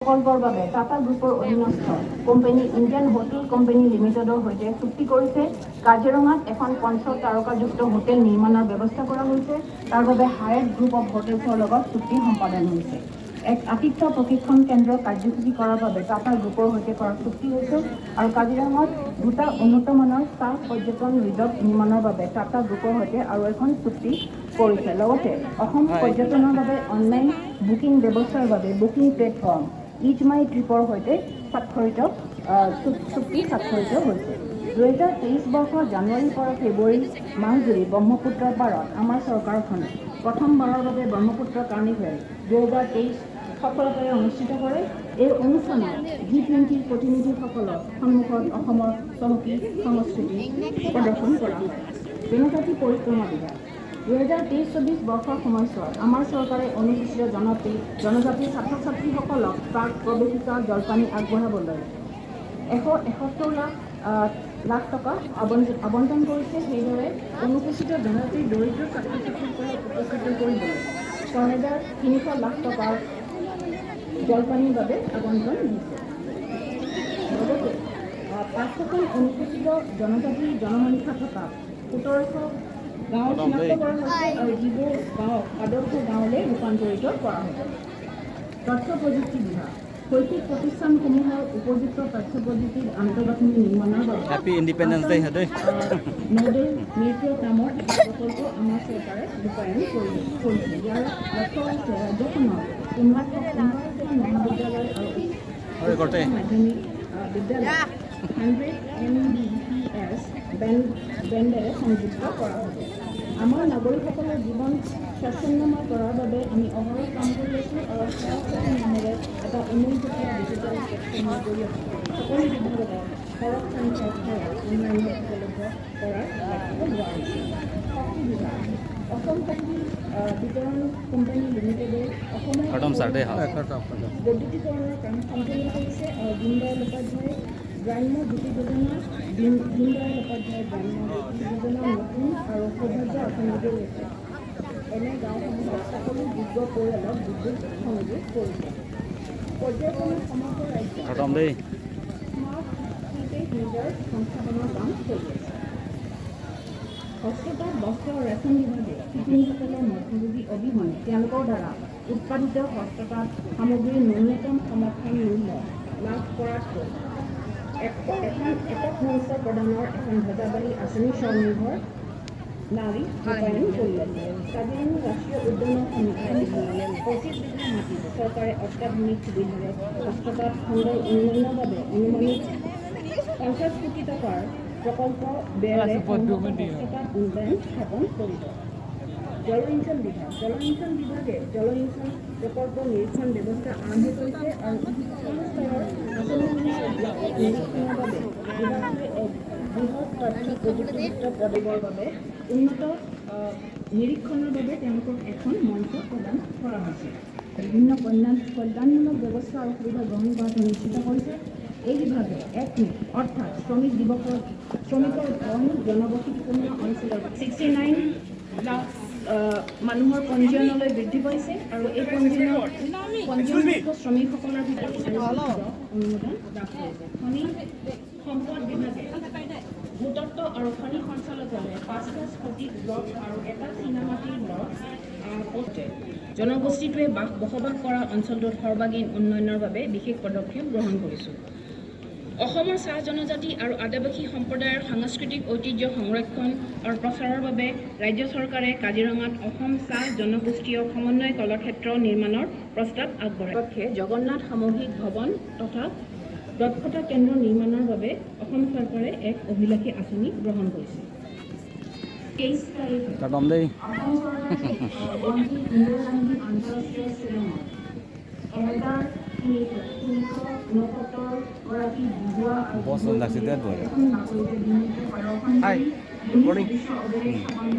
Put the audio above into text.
প্ৰকল্পৰ বাবে টাটা গ্ৰুপৰ অধীনস্থ কোম্পানী ইণ্ডিয়ান হোটেল কোম্পানী লিমিটেডৰ সৈতে চুক্তি কৰিছে। কাজিৰঙাত এখন পঞ্চ তাৰকাযুক্ত হোটেল নিৰ্মাণৰ ব্যৱস্থা কৰা হৈছে। তাৰ বাবে হায়াট গ্ৰুপ অফ হোটেলছৰ লগত চুক্তি সম্পাদন হৈছে। এক আতিথ্য প্ৰশিক্ষণ কেন্দ্ৰ কাৰ্যসূচী কৰাৰ বাবে টাটা গ্ৰুপৰ সৈতে কৰা চুক্তি হৈছে আৰু কাজিৰঙাত দুটা উন্নত মানৰ চাহ পৰ্যটন ৰিজৰ্ট নিৰ্মাণৰ বাবে টাটা গ্ৰুপৰ সৈতে আৰু এখন চুক্তি কৰিছে। লগতে অসম পৰ্যটনৰ বাবে অনলাইন বুকিং ব্যৱস্থাৰ বাবে বুকিং প্লেটফৰ্ম is মাই ট্ৰিপৰ সৈতে স্বাক্ষৰিত চুক্তি স্বাক্ষৰিত হৈছে। 2023 বৰ্ষৰ জানুৱাৰীৰ পৰা ফেব্ৰুৱাৰী মাহজুৰি ব্ৰহ্মপুত্ৰৰ পাৰত আমাৰ চৰকাৰখনে প্ৰথমবাৰৰ বাবে ব্ৰহ্মপুত্ৰ কাৰ্নিভেল 2023 সফলতাৰে অনুষ্ঠিত কৰে। এই অনুষ্ঠানত জি-20ৰ প্ৰতিনিধিসকলৰ সন্মুখত অসমৰ চহকী সংস্কৃতি প্ৰদৰ্শন কৰা হয়। জনজাতি পৰিক্ৰমা বিভাগ। 2023-24 বৰ্ষৰ সময়ছোৱাত আমাৰ চৰকাৰে অনুসূচিত জনজাতিৰ ছাত্ৰ ছাত্ৰীসকলক প্ৰাক প্ৰৱেশিকা জলপানি আগবঢ়াবলৈ 171 লাখ টকা আবণ্টন কৰিছে। সেইদৰে অনুসূচিত জনজাতিৰ দৰিদ্ৰ ছাত্ৰ ছাত্ৰীসকলক উপকৃত কৰিবলৈ 6300 লাখ টকাৰ জলপানিৰ বাবে আবণ্টন দিছে। লগতে 500খন অনুসূচিত জনজাতিৰ জনসংখ্যা থকা 1700 গাঁও চিনাক্ত কৰা হৈছে আৰু যিবোৰ গাঁৱক আদৰ্শ গাঁৱলৈ ৰূপান্তৰিত কৰা হ'ব। তথ্য প্ৰযুক্তি বিভাগ। শৈক্ষিক প্ৰতিষ্ঠানসমূহৰ উপযুক্ত তথ্য প্ৰযুক্তিৰ আন্তঃগাঁথনি নিৰ্মাণৰ বাবে Happy Independence Day দেই। নডেল নেটৱৰ্ক নামৰ এটা প্ৰকল্প আমাৰ চৰকাৰে ৰূপায়ণ কৰিছে। ইয়াৰ লক্ষ্য হৈছে ৰাজ্যখনৰ 15খন মহাবিদ্যালয় আৰু হয়, কৰতে। উচ্চতৰ মাধ্যমিক বিদ্যালয় 100 এমবিপিএছ বেণ্ডেৰে সংযুক্ত কৰা হ'ব। আমাৰ নাগৰিকসকলৰ জীৱন স্বাচ্ছন্দ্যময় কৰাৰ বাবে আমি অহৰহ কাম কৰি আছোঁ আৰু সেৱা সেতু নামেৰে এটা উমৈহতীয়া ডিজিটেল প্লেটফৰ্মৰ জৰিয়তে সকলো বিভাগতে সৰহ সংখ্যক সেৱা অনলাইনত উপলব্ধ কৰাৰ লক্ষ্য লোৱা হৈছে। শক্তি বিভাগ। অসম শক্তি বিতৰণ কোম্পানী লিমিটেডে অসমৰ খতম ছাৰ দেই। বৈদ্যুতিকৰণৰ কাম সম্পূৰ্ণ কৰিছে আৰু দীনদয়াল উপাধ্যায় গ্ৰাম্য জ্যোতি যোজনা, দীনদয়াল উপাধ্যায় গ্ৰাম্য জ্যোতি যোজনা নতুন আৰু সৌভাগ্য আঁচনিৰ জৰিয়তে এনে গাঁওসমূহত সকলো যোগ্য পৰিয়ালক বিদ্যুৎ সংযোগ কৰিছে। পৰ্যায়ক্ৰমে সমগ্ৰ ৰাজ্যত খতম দেই। স্মাৰ্ট প্ৰিপেইড মিটাৰ সংস্থাপনৰ কাম চলি আছে। হস্ততাঁত, বস্ত্ৰ আৰু ৰেচম বিভাগে শিপিনীসকলৰ মধ্যভোগী অবিহনে তেওঁলোকৰ দ্বাৰা উৎপাদিত হস্ততাঁত সামগ্ৰীৰ ন্যূনতম সমৰ্থন মূল্য লাভ কৰাতকৈ এখন একক মঞ্চ প্ৰদানৰ এখন ধ্বজাবাহী আঁচনি স্বনিৰ্ভৰ নাৰী ৰূপায়ণ কৰি আছে। কাজিৰঙা ৰাষ্ট্ৰীয় উদ্যানৰ সমীপত 25 বিঘা মাটিত চৰকাৰে অত্যাধুনিক সুবিধাৰে হস্ততাঁত খণ্ডৰ উন্নয়নৰ বাবে আনুমানিক 50 কোটি টকাৰ প্ৰকল্প ব্যয়েৰে হস্ততাঁত উন্নয়ন স্থাপন কৰিব। জলসিঞ্চন বিভাগ। জলসিঞ্চন বিভাগে জলসিঞ্চন প্ৰকল্প নিৰীক্ষণ ব্যৱস্থা আৰম্ভ কৰিছে আৰু সকলো স্তৰৰ আঁচনিসমূহৰ ব্যাপক নিৰীক্ষণৰ বাবে বিভাগটোৱে এক বৃহৎ তথ্য প্ৰযুক্তিযুক্ত প্ৰদেশৰ বাবে উন্নত নিৰীক্ষণৰ বাবে তেওঁলোকক এখন মঞ্চ প্ৰদান কৰা হৈছে। বিভিন্ন কল্যাণমূলক ব্যৱস্থা আৰু সুবিধা গ্ৰহণ কৰাটো নিশ্চিত কৰিছে। এই বিভাগে 1 মে', অৰ্থাৎ শ্ৰমিক দিৱসৰ, শ্ৰমিকৰ ঘন জনবসতিপূৰ্ণ অঞ্চলত 69 লাখ মানুহৰ পঞ্জীয়নলৈ বৃদ্ধি পাইছে আৰু এই পঞ্জীয়নভুক্ত শ্ৰমিকসকলৰ ভিতৰত অনুমোদন লাভ কৰিছে। খনি সম্পদ বিভাগে ভূতত্ত্ব আৰু খনি সঞ্চালকালয়ে পাঁচটা স্ফটিক ব্লক আৰু এটা চীনামাটিৰ ব্লক জনগোষ্ঠীটোৱে বসবাস কৰা অঞ্চলটোত সৰ্বাংগীন উন্নয়নৰ বাবে বিশেষ পদক্ষেপ গ্ৰহণ কৰিছোঁ। অসমৰ চাহ জনজাতি আৰু আদিবাসী সম্প্ৰদায়ৰ সাংস্কৃতিক ঐতিহ্য সংৰক্ষণ আৰু প্ৰচাৰৰ বাবে ৰাজ্য চৰকাৰে কাজিৰঙাত অসম চাহ জনগোষ্ঠীয় সমন্বয় কলাক্ষেত্ৰ নিৰ্মাণৰ প্ৰস্তাৱ আগবঢ়ায়। পক্ষে জগন্নাথ সামূহিক ভৱন তথা দক্ষতা কেন্দ্ৰ নিৰ্মাণৰ বাবে অসম চৰকাৰে এক অভিলাষী আঁচনি গ্ৰহণ কৰিছে। 23 তাৰিখে খতম দেই। অসম চৰকাৰে গুৱাহাটীৰ ইন্দিৰা গান্ধী আন্তঃৰাষ্ট্ৰীয় ষ্টেডিয়ামত 1369 গৰাকী বিহুৱা আৰু বস লাগছে দে। এখন বাকৰিতে বিহুনৃত্য প্ৰদৰ্শন Hi, কৰি good morning. বিশ্ব অভিলেখ স্থাপন কৰে।